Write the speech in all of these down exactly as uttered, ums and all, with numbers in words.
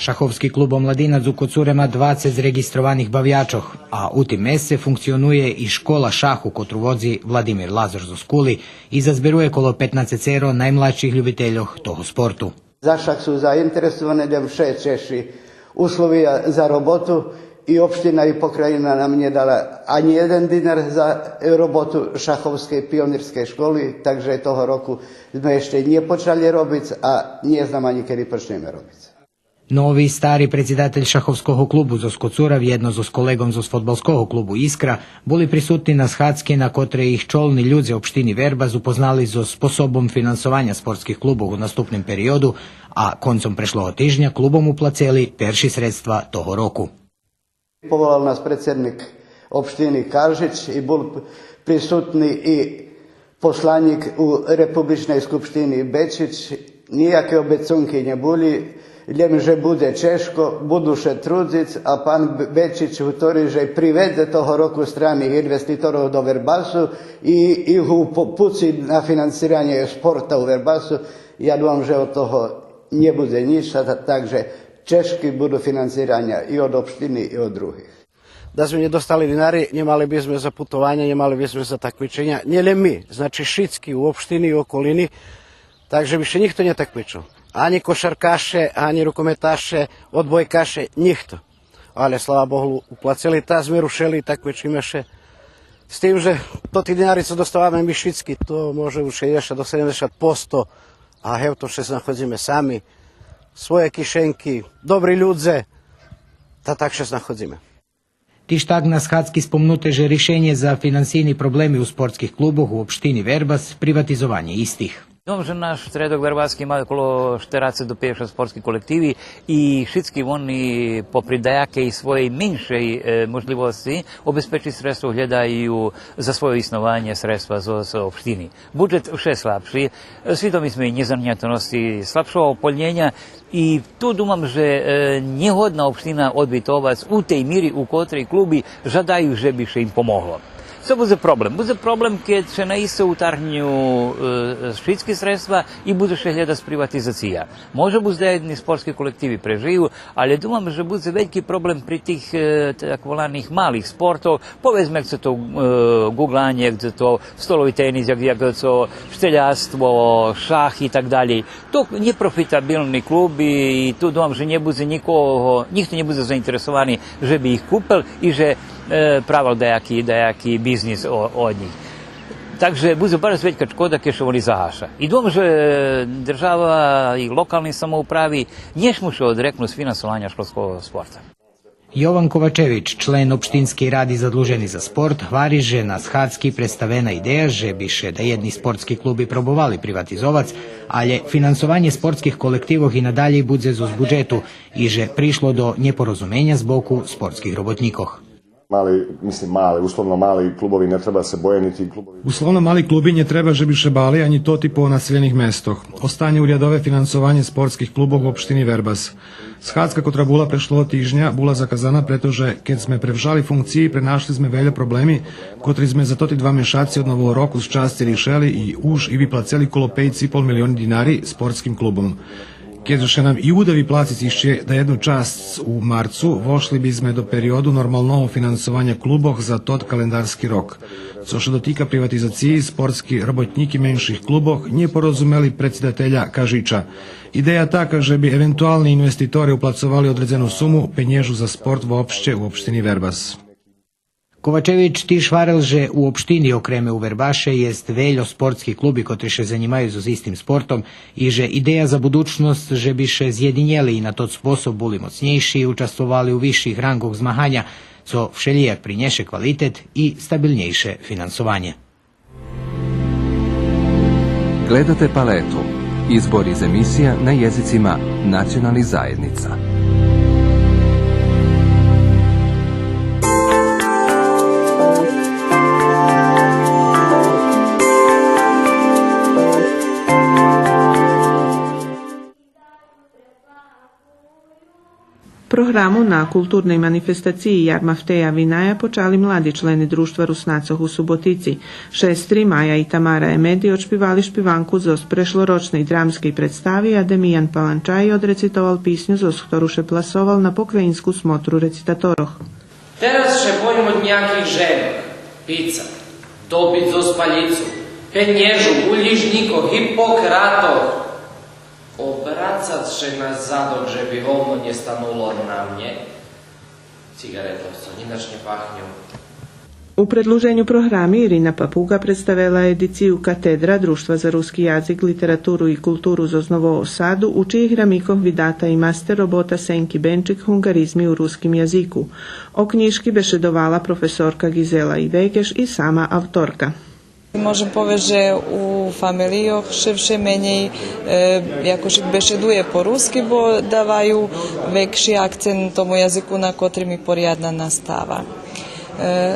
Шаховски клуб Омладинец у Коцуре ма двацец реґистрованих бавячох, а у тим месце функционує и школа шаху котру водзи Владимир Лазар зоз Кули и зазберує коло петнацецеро наймладших любительох того спорту. За шах су заинтересовани, лєм вше чежши условия за роботу, и општина и покраїна нам нє дала анї єден динар за роботу Шаховскей пионирскей школи, так же того року зме ище нє почали робиц, а нє знам анї кеди почнеме робиц. Нови и стари предсидатель Шаховского клубу зоз Коцура вєдно зоз колеґом зоз фодбалского клубу Искра були присутни на схадзки на котрей их чолни людзе општини Вербас упознали зоз способом финансованя спортских клубох у наступним периоду, а концом прешлого тижня клубом уплацели перши средства того року. Поволал нас предсидник општини Кажич и бул присутни и посланїк у Републичней скупштини Бечич. Нияки обецунки нє були, лєм же будзе чежко, буду ше трудзиц, а пан Б-, Бечич гутори же приведзе того року страних инвеститорох до Вербасу и, и их упуци на финансиранє спорта у Вербасу. Я думам же од того нє будзе нїч, а та-, так же чежки буду финансираня и од општини и од других. Да зме нє достали динари, нє мали би зме за путованя, нє мали би зме за такмиченя. Нє лєм ми, значи шицки у општини и околини, так же би ше нїхто нє такмичел. Анї кошаркаше, анї рукометаше, одбойкаше, нїхто. Але, слава Богу, уплацели та зме рушели и такмичиме ше. З тим же тоти динари цо доставаме ми шицки, то може уж шейдзешат до седемдзешат посто, а гевто ше знаходзиме сами, своє кишенки, добри людзе, та так ше знаходзиме. Тиж так на схадзки спомнуте же ришенє за финансийни проблеми у спортских клубох у општини Вербас приватизованє истих. Думам же наш Штредок вербаски ма около штерацец до пейдзешат спортски колективи и шицки вони, попри даякей своєй меншей, е, можлївосци обезпечиц средства, глєдаю за своє иснованє средства зоз, зоз општини. Буджет вше слабши, е, свидоми зме и нєзанятосци, слабшого полнєня. И ту думам же, е, нє годна општина одбитовац у тей мири у котрей клуби жадаю же би ше им помогло. Цо будзе проблем? Будзе проблем кед ше наисце утаргню, е, шицки средства и будзе ше глєдац приватизация. Може буц даєдни спортски колективи прежию, але думам же будзе вельки проблем при тих, е, так воланих малих спортох, поведзме, як цо то, е, ґуґланє, як цо то столови тенис, як, як цо штеляцтво, шах и так далєй. То нєпрофитабилни клуби и ту думам же нє будзе нїкого, нїхто нє будзе заинтересовани же би их купел и же, е, правел даяки, даяки бизнис о-, од нїх. Так же будзе баш велька шкода кед ше вони загаша. И думам же держава и локални самоуправи нє шму ше одрекнуц финансованя школского спорта. Йован Ковачевич, член Општинскей ради задлужени за спорт, гвари же на схадзки представена идея же би ше даєдни спортски клуби пробовали приватизовац, але финансованє спортских колективох и надалєй будзе зоз буджету и же пришло до нєпорозуменя з боку спортских роботнїкох. Мали, мислим, мали, условно мали клубови, нє треба ше боєц нїхнїх клубови. Условно мали клуби нє треба же би ше бали анї тоти по населєних местох. Останє урядове финансованє спортских клубох у општини Вербас. Схадзка котра була прешлого тижня була заказана прето же кед зме превжали функциї, пренашли зме вельо проблеми, котри зме за тоти два мешаци од Нового року з часци ришели и уж и виплацели коло пейц и пол милиони динари спортским клубом. Кед же ше нам и уда виплациц ище даєдну часц у марцу, вошли би зме до периоду нормалного финансованя клубох за тот календарски рок. Цо ше дотика приватизациї, спортски роботнїки менших клубох нє порозумели предсидателя Кажича. Идея така же би евентуални инвеститори уплацовали одредзену суму пенєжу за спорт вообще у општини Вербас. Ковачевич тиж гварел же у општини, окреме у Вербаше, єст вельо спортски клуби котри ше занїмаю зоз истим спортом и же идея за будучносц же би ше зєдинєли и на тот способ були моцнєйши и участвовали у висших ранґох змаганя, цо вшелїяк принєше квалитет и стабилнєйше финансованє. Gledate Paletu, izbor iz emisija na jezicima nacionalnih zajednica. Програму на културней манифестациї Ярма Фтея Виная почали млади члени Дружтва Руснацох у Суботици. Шестри, Мая и Тамара Емеди, одшпивали шпиванку зоз прешлорочней драмскей представи, а Демиян Паланчаї одрецитовал писню зоз хтору ше пласовал на покраїнску смотру рецитаторох. Тераз ше бойим од нияких женох, пица, добиц зоз палїцу, пенєжу, булїжнїкох, гипократох. Обрацац ше назадок же би говно нє стануло на мнє. Цигаретох цо нїнач нє пахню. У предлуженю програми Ирина Папуґа представела едицию Катедра Дружтва за руски язик, литературу и културу зоз Нового Саду, у чиїх рамикох видата и мастер робота Сенки Бенчик Гунґаризми у руским язику. О кнїжки бешедовала професорка Ґизела Ивекеш и сама авторка. Можем повесц же у фамелийох ше вше менєй, е, якошик бешедує по руски, бо даваю векши акцент тому язику на котрим и порядна настава. Е,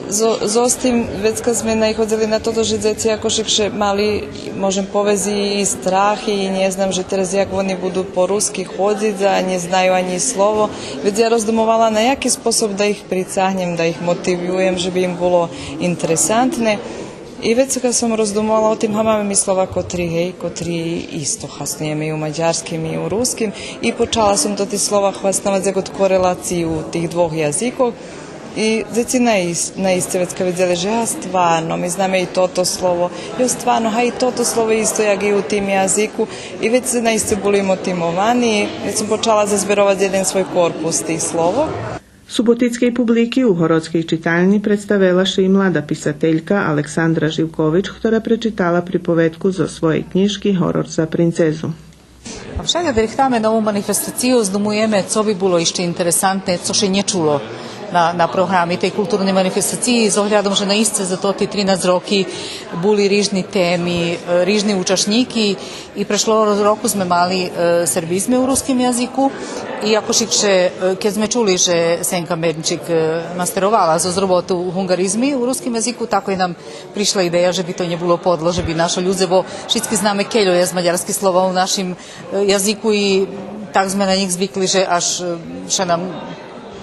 зо-, зоз тим вецка зме найходзели на тото же дзеци якошик ше мали, можем повесц, и страх, и нє знам же тераз як вони буду по руски ходзиц, а нє знаю анї слово. Вец я роздумовала на яки способ да их прицагнєм, да их мотивуєм, же би им було интересантне. И вецка сом роздумовала о тим, га, маме ми слова котри, гей, котри исто хаснуєме и у мадярским, и у руским. И почала сом тоти слова хасновац як од корелацию тих двох язикох. И дзеци наис-, наисце вецка видзели же, га, стварно, ми знаме и тото слово. Йо, стварно, га, и тото слово исто як и у тим язику. И вец наисце були мотивовани. Вец сом почала зазберовац єден свой корпус тих словох. Суботицкей публики у городскей читальнї представела ше и млада писателька Александра Живкович, хтора пречитала приповедку зоз своєй кнїжки Горор за принцезу. Вшелєди рихтаме нову манифестацию, здумуєме цо би було ище интересантне, цо ше нє чуло на, на програми тей културней манифестациї, з оглядом же наисце за тоти тринац роки були рижни теми, е, рижни учашнїки, И прешлого року зме мали, е, сербизми у руским язику. И якошик ше, е, кед зме чули же Сенка Бенчик, е, мастеровала зоз роботу гунґаризми у руским язику, такой нам пришла идея же би то нє було подло, же би нашо людзе, бо шицки знаме кельо єст мадярски слова у нашим, е, язику и так зме на нїх звикли же аж, е, ше нам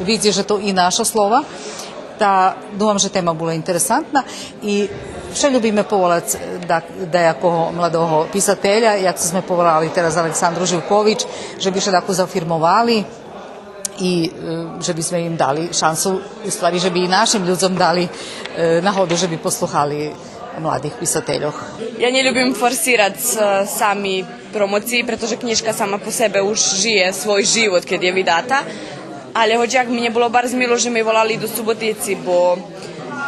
видзи же то и нашо слова. Та думам же тема була интересантна и вше любиме поволац, е, да-, даякого младого писателя, як зме поволали тераз Александру Живкович, же би ше тако зафирмовали и, е, же би зме им дали шансу, у ствари же би и нашим людзом дали, е, нагоду же би послухали младих писательох. Я нє любим форсирац, е, сами промоциї, прето же кнїжка сама по себе уж жиє свой живот кед є видата. Але гоч як, мнє було барз мило же ме волали до Суботици, бо,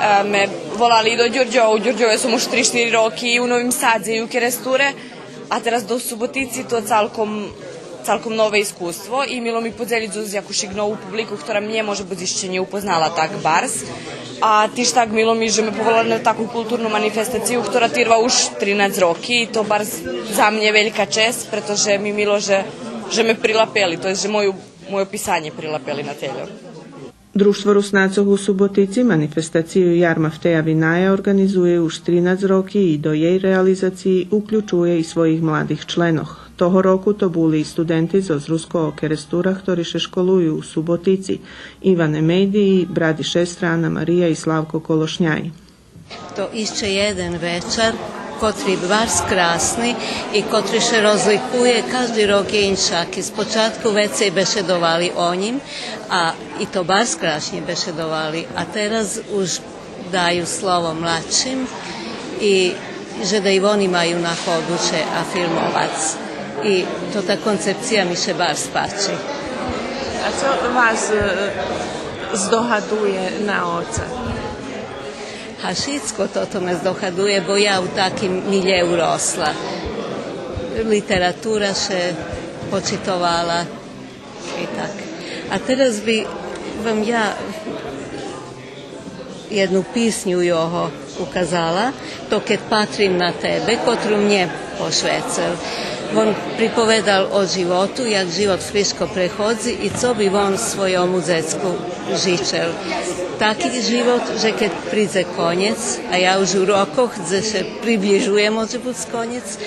е, ме волали и до Дюрдьова. У Дюрдьове сом уж три-штири роки, и у Новим Садзе, и у Керестуре. А тераз до Суботици то цалком, цалком нове искуство и мило ми подзелїц зоз якуш нову публику, хтора мнє може буц ище нє упознала так барз. А тиж так мило ми же ме поволали на таку културну манифестацию, хтора тирва уж тринац роки, и то барз за мнє велька чесц, прето же ми мило же, же ме прилапели, то єст же мою, мойо писанє прилапели на тельо. Дружтво Руснацох у Суботици манифестацию Ярма Фтея Виная орґанизує уж тринац роки и до єй реализациї уключує и своїх младих членох. Того року то були и студенти зоз Руского Керестура, хтори ше школую у Суботици, Иван Емейди и брат и шестра Ана Мария и Славко Колошняї. То ище єден вечар, котри барз красни и котри ше розликує, кажди рок є иншаки. Спочатку вецей бешедовали о нїм, а и то барз крашнє бешедовали, а тераз уж даю слово младшим и же да и вони маю нагоду ше афирмовац. И тота концепция ми ше барз пачи. А цо вас, е, здогадує на оца? Га, шицко тото ме здогадує, бо я у таким милєу росла. Литература ше почитовала и так. А тераз би вам я єдну писню його указала, то Кед патрим на тебе, котру мнє пошвецел. Вон приповедал о животу, як живот фришко преходзи и цо би вон свойому дзецку жичел. Таки живот, же кед придзе конєц, а я уж у рокох, дзе ше приближує, може буц, конєц,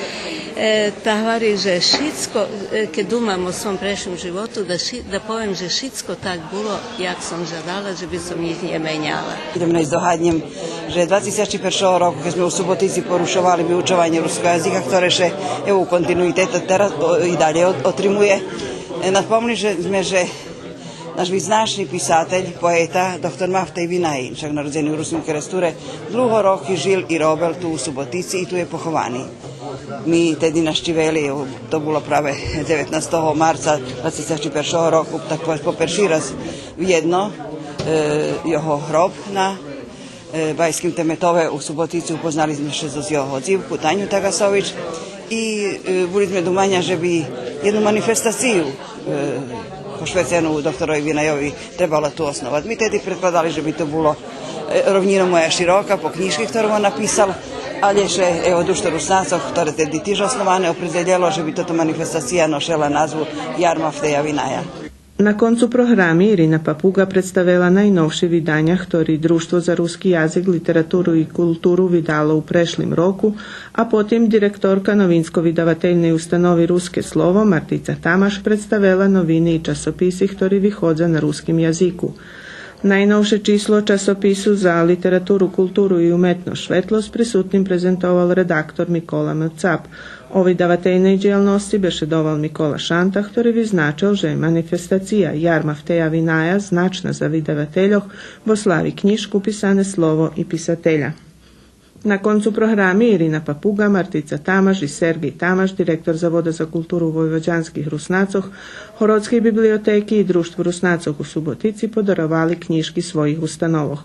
Е, та гвари же шицко, е, кед думам о свом прешлим животу, да ши-, да повем же шицко так було як сом жадала, же би сом нїч нє меняла. Идзем да здогаднєм же два тисячи першого року, кед зме у Суботици порушовали виучованє руского язика, хторе ше, ево, у континуитету тераз, о, и далєй от-, отримує, е, напомним же зме, же наш визначни писатель, поета, доктор Мафтей Винаї, шак народзени у Руским Керестуре, длуго роки жил и робел ту у Суботици и ту є поховани. Ми теди нащивели, то було праве дзеветнастого марца два тисячи першого року, так повесц по перши раз вєдно, е, його гроб на, е, Байским теметове у Суботици, упознали зме ше зоз його дзивку Таню Таґасович и, е, були зме думаня же би єдну манифестацию, е, пошвецену докторови Винайови требало ту основац. Ми теди предкладали же би то було, е, Ровнїно моя широка, по кнїжки хтору вон написал, алє ше, ево, Дружтво Руснацох, хторе теди тиж основане, опредзелєло же би тота манифестация ношела назву Яр Мафтея Виная. На концу програми Ирина Папуґа представела найновши виданя хтори Дружтво за руски язик, литературу и културу видало у прешлим року, а потим директорка Новинско-видавательней установи Руске слово Мартица Тамаш представела новини и часописи хтори виходза на руским язику. Найновше число часопису за литературу, културу и уметносц Шветлосц присутним презентовал редактор Микола М. Цап. О видавательней дїялносци бешедовал Микола Шанта, хтори визначел же манифестация Яр Мафтея Виная значна за видавательох, бо слави кнїжку Писане слово и писателя. На концу програми Ирина Папуґа, Мартица Тамаш и Сергей Тамаш, директор Завода за културу войводянских Руснацох, Городскей библиотеки и Дружтву Руснацох у Суботици подаровали кнїжки своїх установох.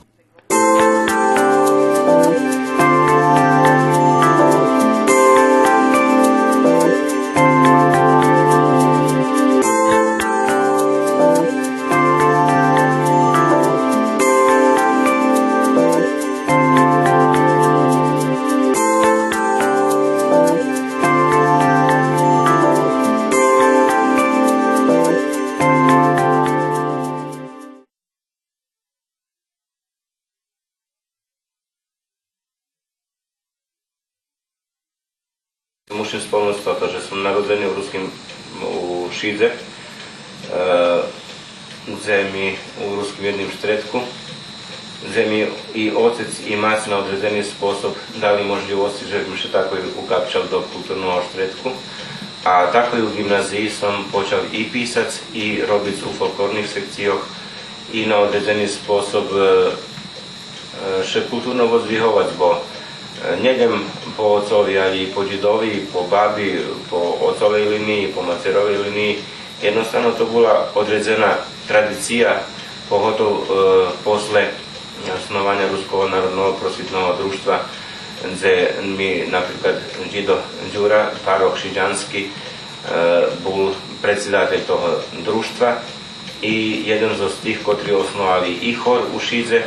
Мушим спомнуц тото же сом народзени у руским, у Шидзе, е, дзе ми у руским єдним штредку, дзе ми и оцец и мац на одредзени способ дали можлївосци же бим ше такой укапчал до културного штредку. А такой у ґимназиї сом почал и писац, и робиц у фолклорних секцийох, и на одредзени способ, е, е, ше културно воздвиговац, бо, е, нє лєм по оцови, алє и по дїдови, и по баби, по оцовей линиї, по мацеровей линиї. Єдноставно то була одредзена традиция, поготов, е, после основаня Руского народного просвитного дружтва, дзе ми, наприклад, дїдо Дюра, парох шидянски, е, бул предсидатель того дружтва. И єден зоз тих котри основали и хор у Шидзе,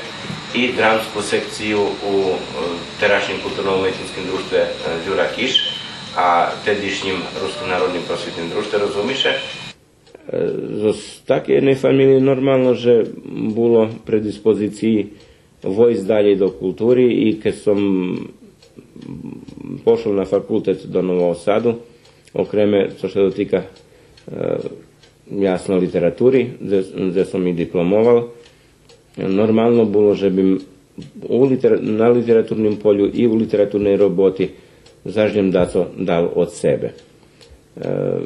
и драмску секцию у, е, терашнїм културно-уметнїцким дружтве, е, Дюра Киш, а тедишнїм Руским народним просвитним дружтве, розуми ше. Е, зоз такей єдней фамилиї нормално же було предиспозициї войсц далєй до култури и кед сом пошол на факултет до Нового Саду, окреме цо ше дотика, е, ясно, литератури, дзе, дзе сом и дипломовал, нормално було же бим у литера-, на литературним полю и у литературней роботи заш лєм дацо дал од себе. Е,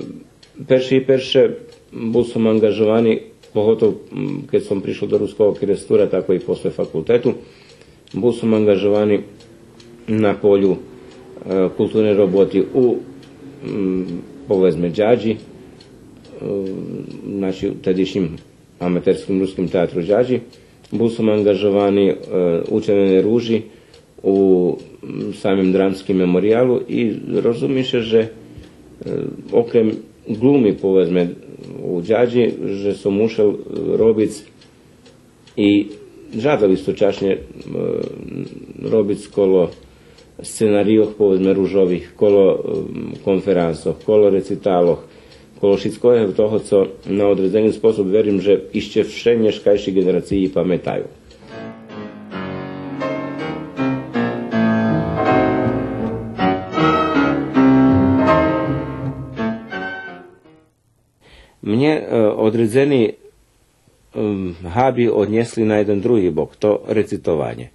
перше и перше, бул сом анґажовани, поготов, м, кед сом пришол до Руского Керестура, тако и после факултету, бул сом анґажовани на полю, е, културней роботи у, м, поведзме, Дядї, е, значи, у тедишнїм аматерским Руским театру Дядї. Бул сом анґажовани, е, у Червеней ружи, у, м, самим Драмским мемориялу и розуми ше же, е, окрем ґлуми, поведзме, у Дядї, же сом мушел, е, робиц и жадал источашнє, е, робиц коло сценарийох, поведзме, ружових, коло, ем, конферансох, коло рециталох, коло шицкого того цо на одредзени способ, верим же ище вше нєшкайши ґенерациї паметаю. Одредзени, м, габи однєсли на єден други бок, то рецитованє.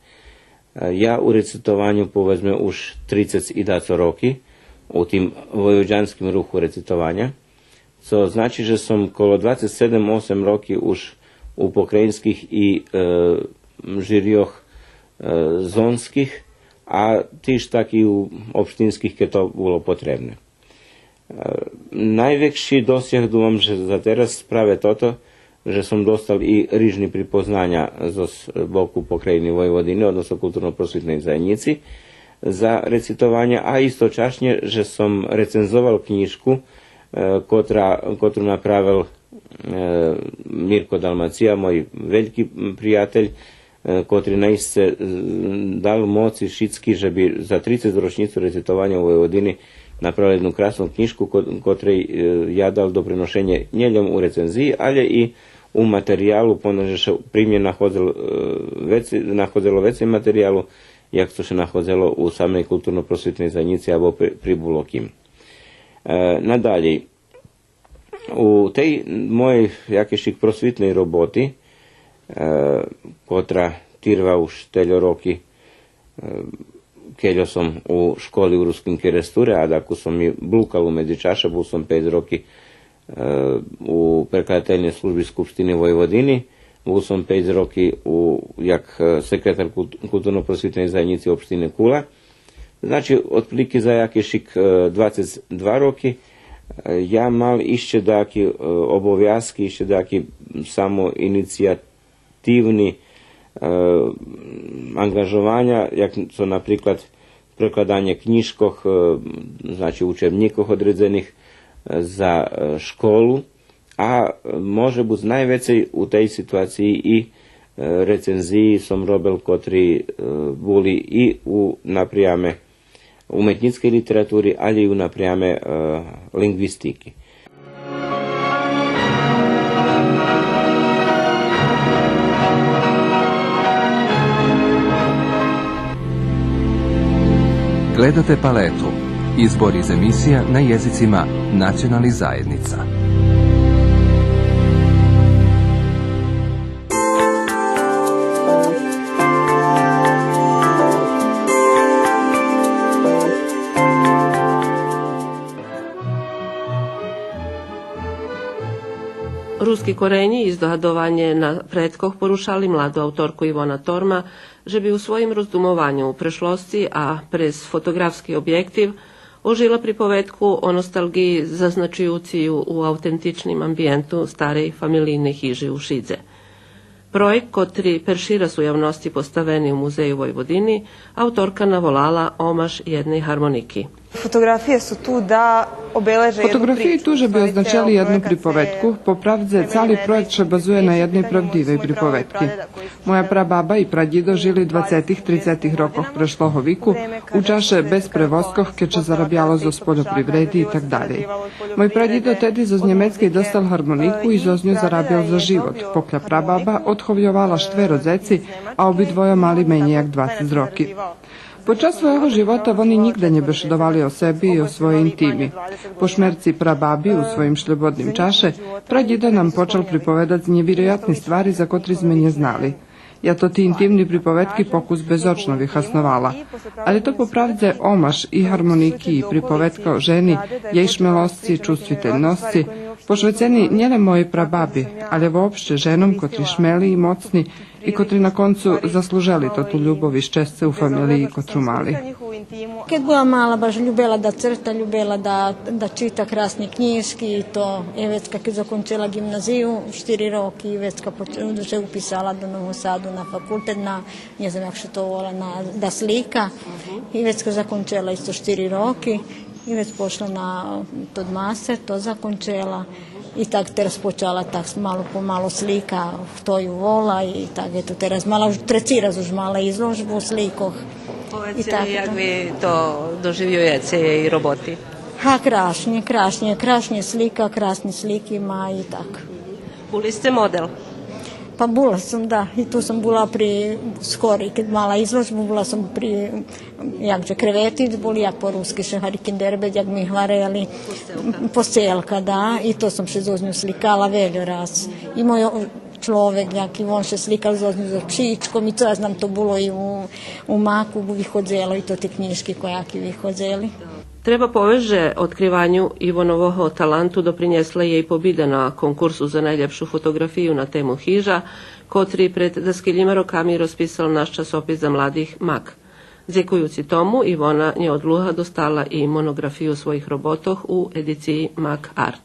Е, я у рецитованю, поведзме, уж трицец и дацо роки у тим войводянским руху рецитованя, цо значи же сом коло двацец седем-осем роки уж у покраїнских и, е, жирийох, е, зонских, а тиж так и у општинских, кед то було потребне. Е, найвекши досяг думам же за тераз праве тото, же сом достал и рижни припознаня зоз боку Покраїни Войводини, односно Културно-просвитней заєднїци за рецитованє, а источашнє же сом рецензовал кнїжку, е, котра, котру направел, е, Мирко Далмация, мой вельки, м, приятель, е, котри наисце, е, дал моци шицки же би за трицец рочнїцу рецитованя у Войводини направели єдну красну кнїжку, ко-, котрей, е, я дал доприношенє нє лєм у рецензиї, алє и у материялу, понеже ше при мнє находзел-, е, вецей, находзело вецей материялу, як цо ше находзело у самей Културно-просвитней заєднїци або при, при було ким. Е, надалєй, у тей моєй якейшик просвитней роботи, е, котра тирва уж тельо роки, е, кельо сом у школи у Руским Керестуре, а дакус сом и блукал у медзичаше, бул сом пейц роки, е, у Прекладательней служби Скупштини Войводини, бул сом пейц роки у, як, е, секретар култ-, Културно-просвитней заєднїци општини Кула. Значи, отприлики за якишик, е, двацец два роки, е, я мал ище даяки, е, обовязки, ище даяки самоинициятивни, е, анґажованя, як цо, наприклад, прекладанє кнїжкох, е, значи, учебнїкох одредзених, е, за, е, школу. А, е, може буц найвецей у тей ситуациї и, е, рецензиї сом робел, котри, е, були и у напряме уметнїцкей литератури, алє и у напряме, е, линґвистики. Gledate Paletu, izbor iz emisija na jezicima nacionalnih zajednica. Руски коренї и здогадованє на предкох порушали младу авторку Ивона Торма, же би у своїм роздумованю у прешлосци, а през фотоґрафски обєктив, ожила приповедку о носталґиї зазначуюци ю у автентичним амбиєнту старей фамелийней хижи у Шидзе. Проєкт, котри перши раз у явносци поставени у Музею Войводини, авторка наволала Омаш єдней гармоники. Фотоґрафиї су ту же би означели єдну приповедку. По правдзе, цали проєкт ше базує на єдней правдивей приповедки. Моя прабаба и прадїдо жили у двацетих, трицетих рокох прешлого вику, у чаше без превозкох, кед ше зарабяло зоз польопривреди и так далєй. Мой прадїдо теди зоз Нємецкей достал гармонику и зоз ню зарабял за живот, покля прабаба одховйовала штверо дзеци, а обидвойо мали менєй як двацец роки. Под час свойого живота вони нїґда нє бешедовали о себе и о своєй интими. По шмерци прабаби у своїм шлєбодним чаше прадїдо нам почал приповедац нєвироятни ствари за котри зме нє знали. Я тоти интимни приповедки покус безочно вихасновала. Але то по правдзе Омаш и гармоники и приповедка о жени, єй шмелосци, чувствительносци, пошвецени нєлєм моєй прабаби, але вообще женом котри шмели и моцни и котри на концу заслужели тоту любов и щесце у фамелиї котру мали. Кед була мала, баш любела да црта, любела да, да чита красни кнїжки и то. Е, вецка кед закончела ґимназию, штири роки, вецка поч-, ше уписала до Нового Саду на факултет, на, нє знам як ше то вола, на, да слика. И вецка закончела исто штири роки. И вец пошла на тот мастер, то закончела. И так тераз почала так мало по мало слика, хто ю вола, и так, ето, тераз мала уж, треци раз уж мала изложбу сликох. Поведзце ми, як ви то доживюєце, єй роботи? Га, крашнє, крашнє, крашнє слика, красни слики ма и так. Були сце модел? Па була сом, да. И ту сом була при, скоро, кед мала изложбу, була сом при, як же, кревети, були, як по руски ше гвари, киндербед, як ми гварели, постелка, да. И то сом ше зоз ню сликала вельо раз. И мой чловек, як и вон ше сликал зоз ню, зоз пшичком, и цо я знам, то було и у, у Маку виходзело, и то ти кнїжки кояки виходзели. Треба повесц же откриваню Ивонового таланту допринєсла и єй побида на конкурсу за найлєпшу фотоґрафию на тему хижа, котри пред даскелїма роками розписал наш часопис за младих Мак. Дзекуюци тому, Ивона нєодлуга достала и моноґрафию своїх роботох у едициї Мак Арт.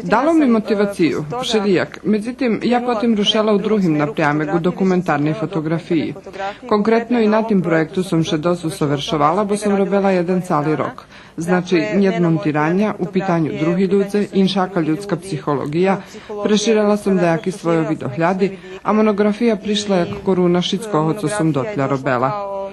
Дало ми мотивацию, вшелїяк. Медзитим, я потим рушела у другим напрямеґу, у документарней фотоґрафиї. Конкретно и на тим проєкту сом ше досц усовершовала, бо сом робела єден цали рок. Значи, нєт монтираня, у питаню други людзе, иншака людска психолоґия, преширела сом даяки свойови догляди, а моноґрафия пришла як коруна шицкого цо сом дотля робела.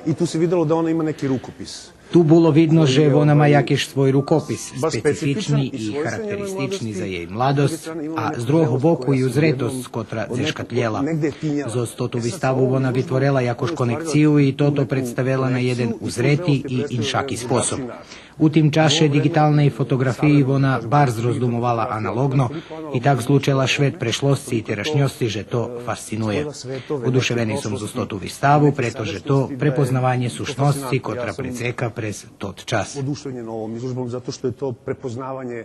И ту се видело да она има неки рукопис. Ту було видно же вона ма якиш свой рукопис, специфични и характеристични за єй младосц, а з другого боку и узретосц котра дзешкатлєла. Зоз тоту виставу вона витворела якуш конекцию и тото представела на єден узрети и иншаки способ. У тим чаше диґиталней фотоґрафиї вона барз роздумовала аналоґно и так злучела швет прешлосци и терашньосци же то фасцинує. Одушевени сом зоз тоту виставу, прето же то препознаванє сушносци котра прецека през тот час. Одушевљен овом изложбом зато што је то препознавање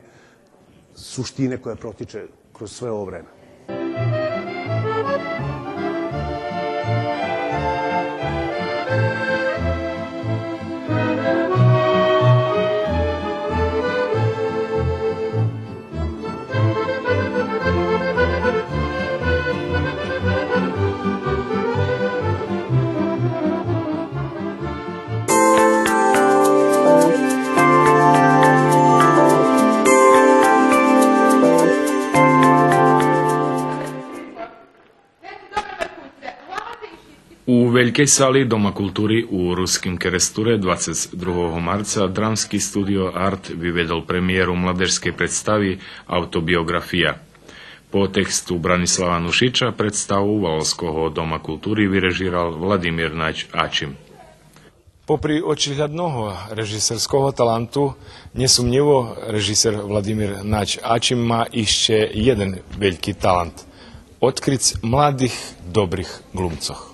суштине која протиче кроз све ово време. У велькей сали Дома култури у Руским Керестуре двацец другого марца драмски студио Арт виведол премиєру младежскей представи Автобиоґрафия. По тексту Бранислава Нушича представу Валалского дома култури вирежирал Владимир Надь Ачим. Попри очиглядного режисерского таланту, нєсумнїво режисер Владимир Надь Ачим ма ище єден вельки талант: одкриц младих добрих ґлумцох.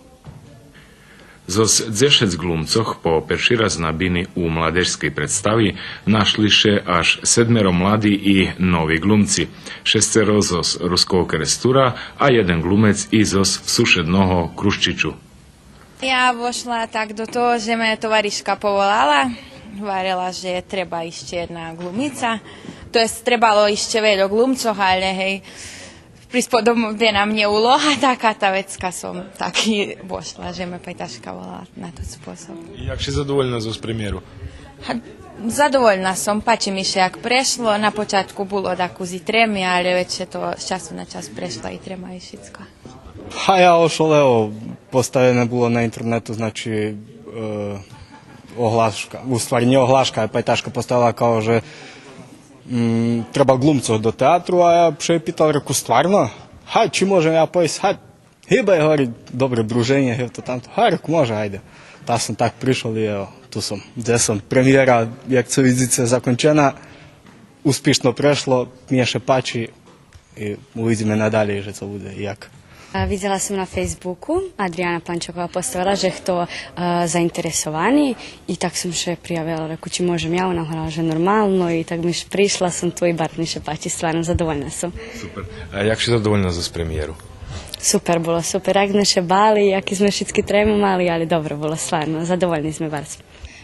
Зоз дзешец ґлумцох по перши раз на бини у младежскей представи нашли ше аж седмеро млади и нови ґлумци, шесцеро зоз Руского Керестура, а єден ґлумец и зоз сушедного Крущичу. Я вошла так до того же ме товаришка поволала, гварела же треба ище єдна ґлумица. То єст, требало ище вельо ґлумцох, але гей, присподобена мнє улога така, та вецка сом так и вошла, же ме пайташка волала на тот способ. И як ши задовольна зоз премиєру? Га, задовольна сом, пачи ми ше як прешло. На початку було дакус и треми, але вец ше то з часу на час прешло и трема и шицко. Га, я вошол, ево, поставене було на интернету, значи, е, оглашка, у ствари нє оглашка, а пайташка поставела као же, м, треба ґлумцох до театру, а я ше питал, реку, стварно? Га, чи можем я пойсц? Га, гибай, гвари, добре друженє, гевто тамто. Га, реку, може, айде. Та сом так пришол и ево, ту сом, дзе сом. Премиєра, як цо видзице, закончена, успишно прешло, мнє ше пачи. И увидзиме надалєй же цо будзе и як. А, видзела сом на Фейсбуку, Адриана Панчокова поставела же хто, а, заинтересовани, и так сом ше приявела, реку, чи можем я, она гварела же нормално, и так ми ше, пришла сом ту и барз ми ше пачи, стварно задовольна сом. Супер. А як ши задовольна зоз премиєру? Супер було, супер. Як зме ше бали, яки зме шицки трему мали, але добре було, стварно, задовольни зме барз.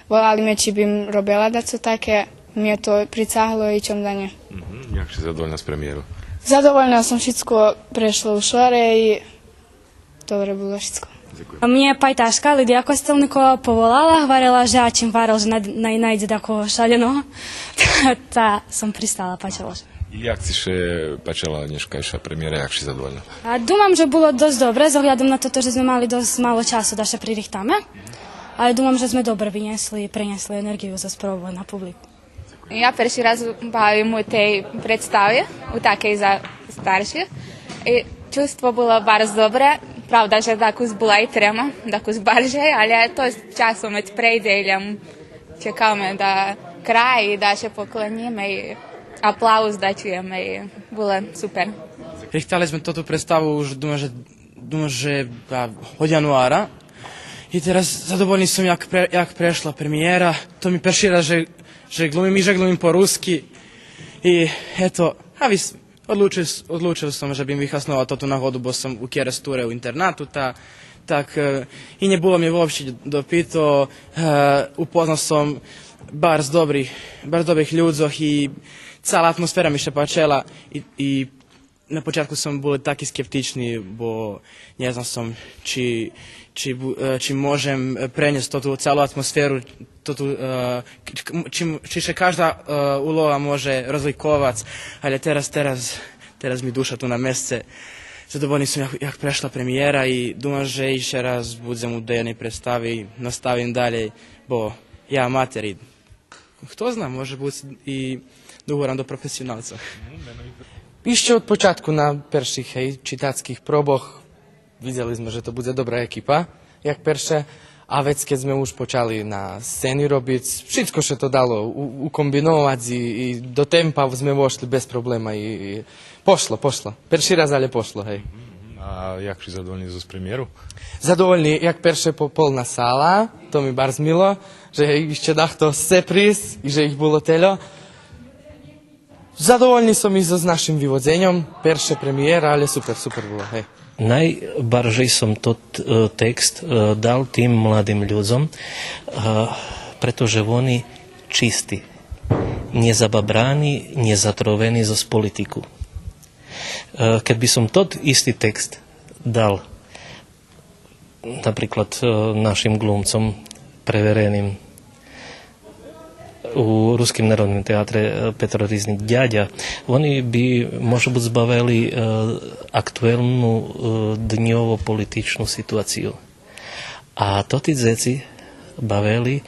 Волали ме чи бим робела дацо таке, мнє то прицагло и чом да нє. Мгм. Як ши задовольна з премиєру? Задовольна сом, шицко прешло у шоре и добре було шицко. Дзекуєм. Мнє пайташка Лидия Костелникова поволала, гварела же Ачим гварел же най-, най-, найдзе дакого шаленого. Та, та сом пристала, пачело ше. И як ци ше пачела нєшкайша премиєра, як ши задовольна? А, думам же було досц добре, з оглядом на тото же зме мали досц мало часу да ше пририхтаме. Але думам же зме добре винєсли и пренєсли енерґию за спробу на публику. Я перши раз бавим у тей представи, у такей за старших. И чувство було барз добре. Правда же дакус була и трема, дакус баржей, але то з часом вец прейдзе, идзем, чекаме да крај и да ше поклониме и аплауз да чуєме и було супер. Рихтали зме тоту представу уж, думам же, думам же, а, од януара. И тераз задовольни сом як пре-, як прешла премиєра. То ми перши раз же, же глумим и же глумим по руски. И ето, а вис-, одлучил с-, одлучил сом же бим вихасновал тоту нагоду, бо сом у Керестуре у интернату, та, так, е, и нє було ми вообще допито, е, упознал сом барз добрих, барз добрих людзох и цала атмосфера ми ше пачела и, и на початку сом бул таки скептични, бо нє знал сом чи, чи бу-, е, чи можем, е, пренєсц тоту цалу атмосферу, тоту, е, к-, к-, чи, чи ше кажда, е, улога може розликовац, але тераз, тераз, тераз ми душа ту на месце. Задовольни сом як, як прешла премиєра и думам же ище раз будзем у даєдней представи и наставим далєй, бо я аматер и Хто зна, може буц и догурам до професионалца. Ище од початку на перших, гей, читацких пробох видзели зме же то будзе добра екипа, як перше, а вец кед зме уж почали на сцени робиц, шицко ше то дало у-, укомбиновац и, и до темпа зме вошли без проблема и, и пошло, пошло. Перши раз, але пошло, гей. А як ши задовольни зоз премиєру? Задовольни, як перше по-, полна сала, то ми барз мило, же ище дахто сце присц и же их було тельо. Задовольни сом и зоз нашим виводзеньом, перше премиєра, але супер, супер було, гей. Найбаржей сом тот, е, текст, е, дал тим младим людзом, е, прето же вони чисти, нє забабрани, нє затровени зоз политику. Е, кед би сом тот исти текст дал, наприклад, е, нашим глумцом превереним у Руским народним театре, е, Петро Ризнич Дядя, вони би, може буц, збавели, е, актуелну, е, дньово-политичну ситуацию. А тоти дзеци бавели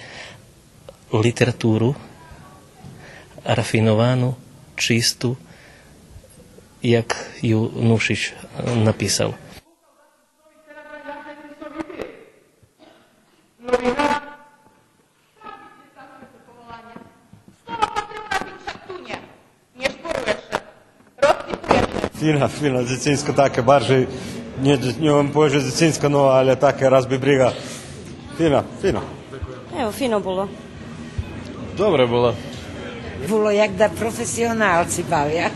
литературу, рафиновану, чисту, як ю Нушич, е, написал. Фина, фина, дзецинска таке, баржей, нє, нє мам повесц же дзецинска, но, але таке раз би брига. Фина, фина. Ево, фино було. Добре було. Було як да професионалци бавя.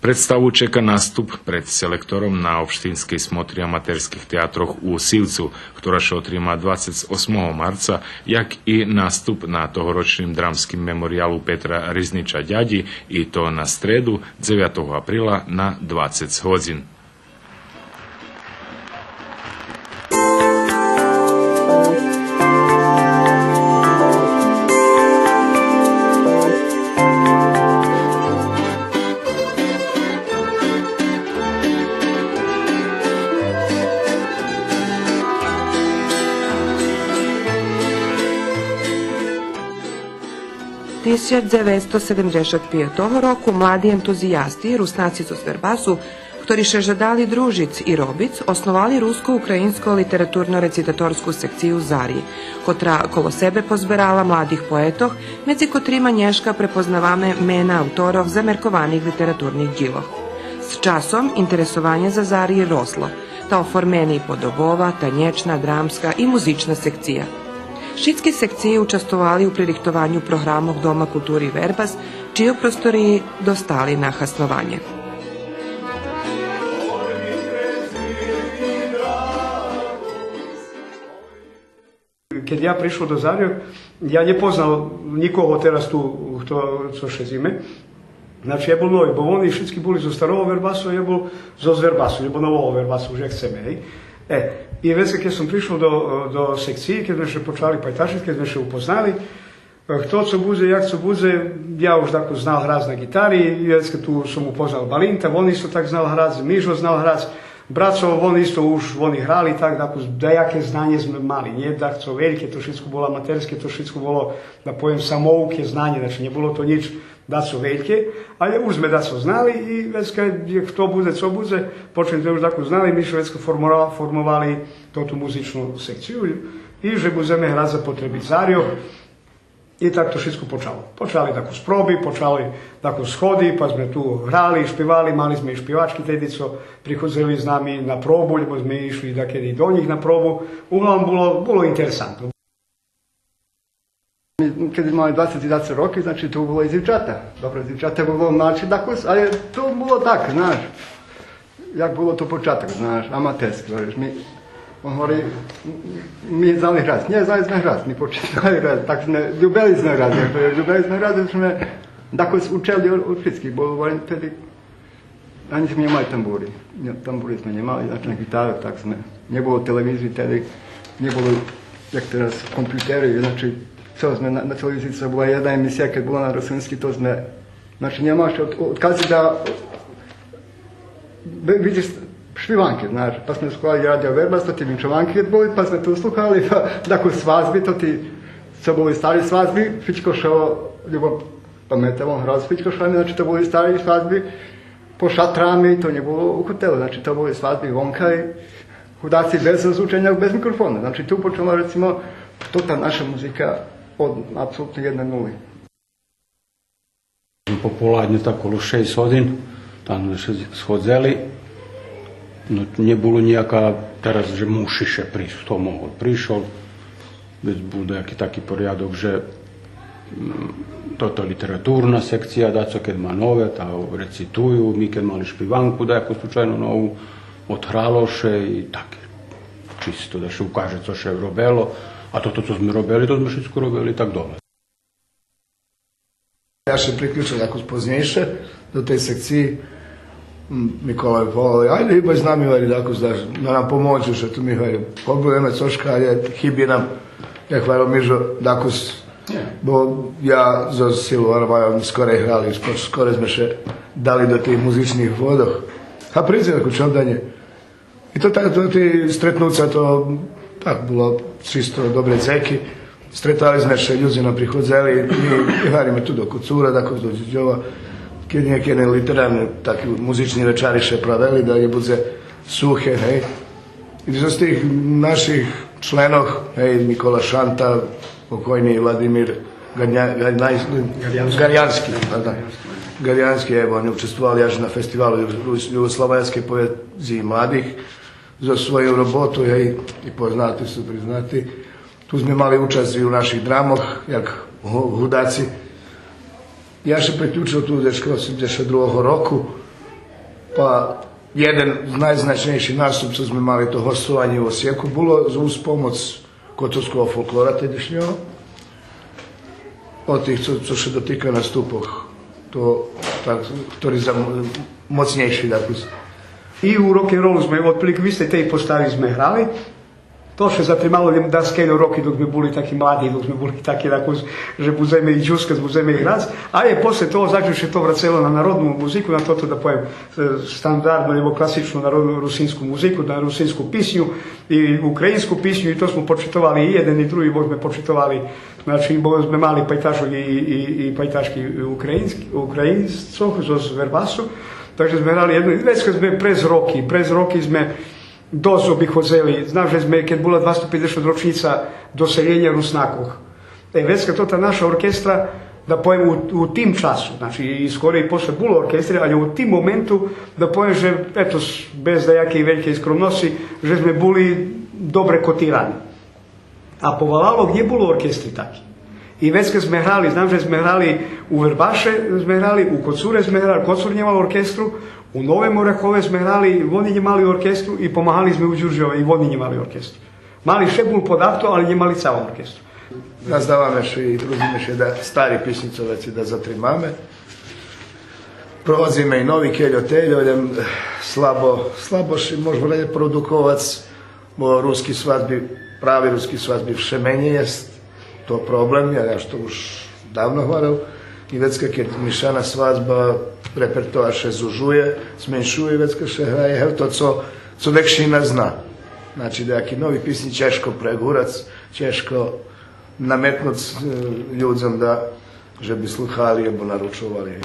Представу чека наступ пред селектором на Општинскей смотри аматерских театрох у Сивцу, хтора ше отрима двацец осмого марца, як и наступ на тогорочним Драмским мемориялу Петра Ризнича Дядї, и то на стреду, дзевятого априла, на двацец годзин. Тисяч дзевецсто седемдзешат пиятого року млади ентузиясти, Руснаци зоз Вербасу, хтори ше жадали дружиц и робиц, основали Руско-українско литературно-рецитаторску секцию Зарї, котра коло себе позберала младих поетох, медзи котрима нєшка препознаваме мена авторох замеркованих литературних дїлох. З часом интересованє за Зарї росло, та оформени подобова, танєчна, драмска и музична секция. Шицки секциї участвовали у пририхтованю програмох Дома култури Вербас, чийо просториї достали на хаснованє. Кед я пришол до Зарї, я нє познал нїкого тераз ту, хто, цо шедзиме. Значи, я бул нови, бо вони шицки були зоз Старого Вербасу, я бул зоз Вербасу, або Нового Вербасу, уж як сцеме, гей. Е, и вецка кед сом пришол до, до секциї, кед зме ше почали пайташиц, кед зме ше упознали, е, хто цо будзе, як цо будзе, я уж тако знал грац на ґитари, и вецка ту сом упознал Балинта, он исто так знал грац, Мижо знал грац, Брацо, вони исто уж, вони грали так, дакус даяке знанє зме мали. Нє дацо вельке, то шицко було аматерске, то шицко було, да повем, самоуке знанє, значи, нє було то нїч дацо вельке, але уж зме дацо знали и вецка, як хто будзе, цо будзе, почим зме уж дакус знали, ми ше вецка формова-, формовали тоту музичну секцию и же будземе грац за потреби царьох. И так то шицко почало. Почали дакус проби, почали дакус сходи, па зме ту грали, шпивали, мали зме и шпивачки теди цо приходзели з нами на пробу, лєбо зме ишли дакеди до нїх на пробу. Углавном було, було интересантно. Ми, кед зме мали двацец и дацо роки, значи, ту було и дзивчата. Добре, дзивчата було младши дакус, але то було так, знаш. Як було то початок, знаш, аматерске, говориш, ми, он говори, ми знали грац. Нє, знали зме грац, ми почали грац, так зме, любели зме грац, як то є, любели зме грац, зме дакус учели од, од шицких, бо, говорим, теди анї зме нє мали тамбури. Нє, тамбури зме нє мали, значи, на гитару, так зме, нє було телевизиї теди, нє було, як тераз, компютери, значи, цо зме на, на телевизиї, цо була єдна емисия, кед була на русински, то зме Значи, нємаш од, од, одкадзи да ви-, видзиш шпиванки, знаш, па зме слухали Радио Вербас, то ти винчованки кед були, па зме ту слухали, па, дакус свадзби, то ти, цо були стари свадзби, шицко шо, любо паметам, грали шицко шо, значи, то були стари свадзби, по шатрами, то нє було у хотелу, значи, то були свадзби вонка и худаци без розлученя, без микрофона. Значи, ту почала, рецимо, тота наша музика од апсолутно єдней нули. Пополаднє так коло шейсц годзин, там зме ше сходзели. Но, нє було нїяка, тераз же муши ше присц, хто могол, пришол. Вец бул даяки таки порядок же, м, тота литературна секция, дацо кед ма нове, та рецитую, ми кед мали шпиванку даяку случайно нову, одграло ше и так. Чисто да ше укаже цо ше робело, а тото цо зме робели, то зме шицко робели так доле. Я ше приключел дакус познєйше до тей секциї. М, Микола ми поведал: „Айде, гибай з нами, вари, дакус, да нам помоґнєш, же ту ми, вари, побуєме цошка, але хиби нам“, як гварел Мижо, дакус, бо я зоз Силу Арвайом скорей грали, скорей зме ше дали до тих музичних водох. А придзе, рекол, чом да нє. И то так, то, ти стретнуца, то так було чисто добре дзеки. Стретали зме ше, людзе нам приходзели, ми гвариме ту до Коцура, дакус до Дюдьова. Кед нєки литерарни, таки музични вечари ше правели, да нє будзе сухе, гей. И зоз тих наших членох, гей, Микола Шанта, покойни Владимир Гарня-, Гарнай-, Гарянски. Гарянски, да, да. Гарянски, ево, они участвовали аж на фестивалу ю-, ю-, югославянскей поезиї младих за свою роботу, гей, и познати су, признати. Ту зме мали учасц и у наших драмох, як гу-, гудаци. Я ше приключел ту десь коло седемдзешат другого року, па єден з найзначнєйших наступ цо зме мали, то госцованє у Осиєку було з, уз помоц коцурского фолклора тедишнього. Од тих цо, цо ше дотика наступох, то так, хтори за мо-, моцнєйши дакус. И у рок-н-ролу зме отприлике у истей тей постави зме грали. То ше затримало лєм даскельо роки, док зме були таки млади, док зме були таки дакус же будземе и дзюркац, будземе и грац. А є после того, значи, ше то врацело на народну музику, на тото, да повем, е, стандардну, лєбо класичну народну русинску музику, на русинску писню и українску писню, и то зме почитовали и єден и други, бо зме почитовали, значи, бо зме мали пайташох и, и, и пайташки українск-, українцох зоз Вербасу. Так же зме грали єдну, и вецка зме през роки, през роки зме досц обиходзели. Знам же зме, кед була двасто пейдзешат рочнїца доселєня Руснакох, е, вецка тота наша оркестра, да повем, у, у тим часу, значи, и скорей после було оркестри, але у тим моменту, да повем же, ето, с-, без даякей велькей скромносци, же зме були добре котирани. А по валалох нє було оркестри таки. И вецка зме грали, знам же зме грали у Вербаше, зме грали, у Коцуре зме грали, Коцур нє мал оркестру, у Новим Орехове зме грали, вони нє мали оркестру, и помагали зме у Дюрдьове, и вони нє мали оркестру. Мали ше бул подавто, але нє мали цалу оркестру. Наздаваме ше и трудзиме ше да стари писнї цо вецей да затримаме. Провадзиме и нови кельо-тельо, лєм слабо, слабо ше може репродуковац, бо руски свадзби, прави руски свадзби вше менєй єст. То проблем, я, я то уж давно гварел. И вецка кед мишана свадзба, репертоар ше зужує, зменшує, вецка ше грає, гей, то цо Цо декши и не зна. Значи, даяки нови писнї чежко прегурац, чежко наметнуц, е, людзом да же би слухали або наручовали.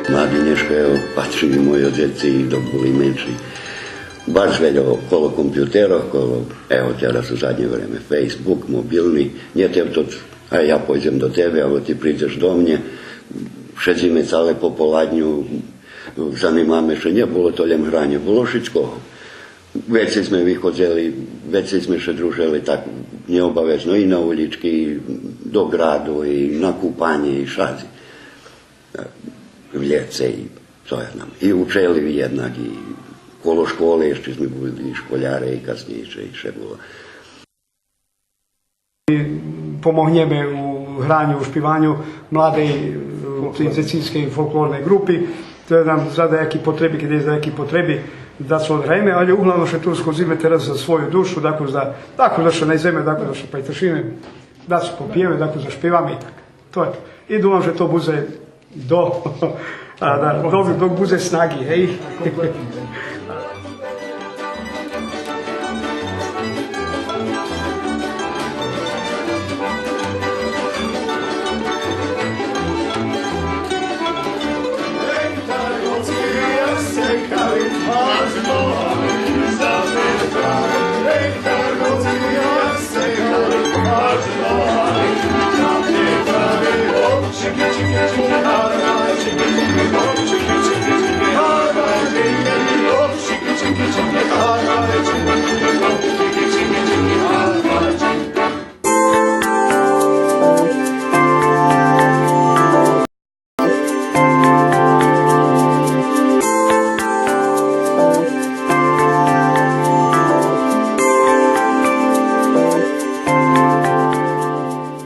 Млади нєшка, ево, патрим и мойо дзеци, и док були менши, баш вельо коло компютерох, коло, ево, тераз у заднє време, Facebook, мобилни, нє те то, а я пойдзем до тебе, або ти придзеш до мнє. Шедзиме цале пополаднє, занимаме ше, нє було то лєм гранє, було шицкого. Вецей зме виходзели, вецей зме ше дружели так нєобавезно и на улїчки, до граду, и на купанє, и шадзи. В лєце, и цо я знам. И учели виєднак, и коло школи ище зме були и школяре, и каснєйше, и ше було. Помогнєме у граню, у шпиваню младей, е, тей дзецинскей фолклорней ґрупи. То є нам за даяки потреби, кед є за даяки потреби, да цо одграєме, але углавном ше ту сходзиме тераз за свою душу, дакус да, дакус да ше найдземе, дакус да ше пайташиме, дацо попиєме, дакус да шпиваме и так. То є то. И думам же то будзе до, а, да, док, док будзе снаги, гей.